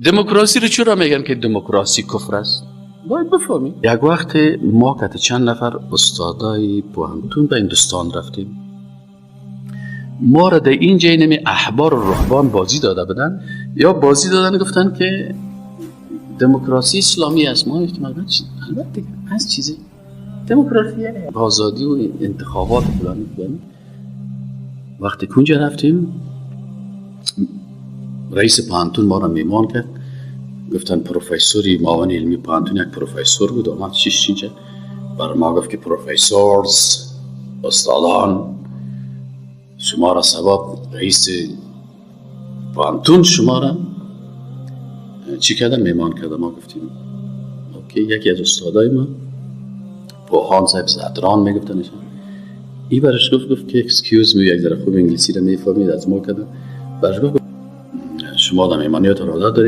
دموکراسی رو چرا میگن که دموکراسی کفر است؟ باید بفهمی. یک وقت ما که چند نفر استادای پوهنتون به هندوستان رفتیم، ما را در این جای نمی احبار و رهبان بازی داده بودن یا بازی دادن، گفتن که دموکراسی اسلامی است. ما گفتیم البته از چیزی دموکراسی یعنی آزادی و انتخابات و فلانی فلانی. وقتی کنجا رفتیم، رئیس پوهنتون ما را میمان کرد. گفتن پروفسوری، معاون علمی پوهنتون یک پروفسور بود، آمد شش اینجا بر ما گفت که professors، استادان، شما را سبب رئیس پوهنتون شما را چی کرده؟ میمان کرده. ما گفتیم okay. یکی از استادای ما، پوهان صاحب زدران میگفتنش، ای برش گفت، گفت که excuse me، یک ذره خوب انگلیسی رو میفهمید از ما کرده، برش گفت شما در میمانیات عادت دارید.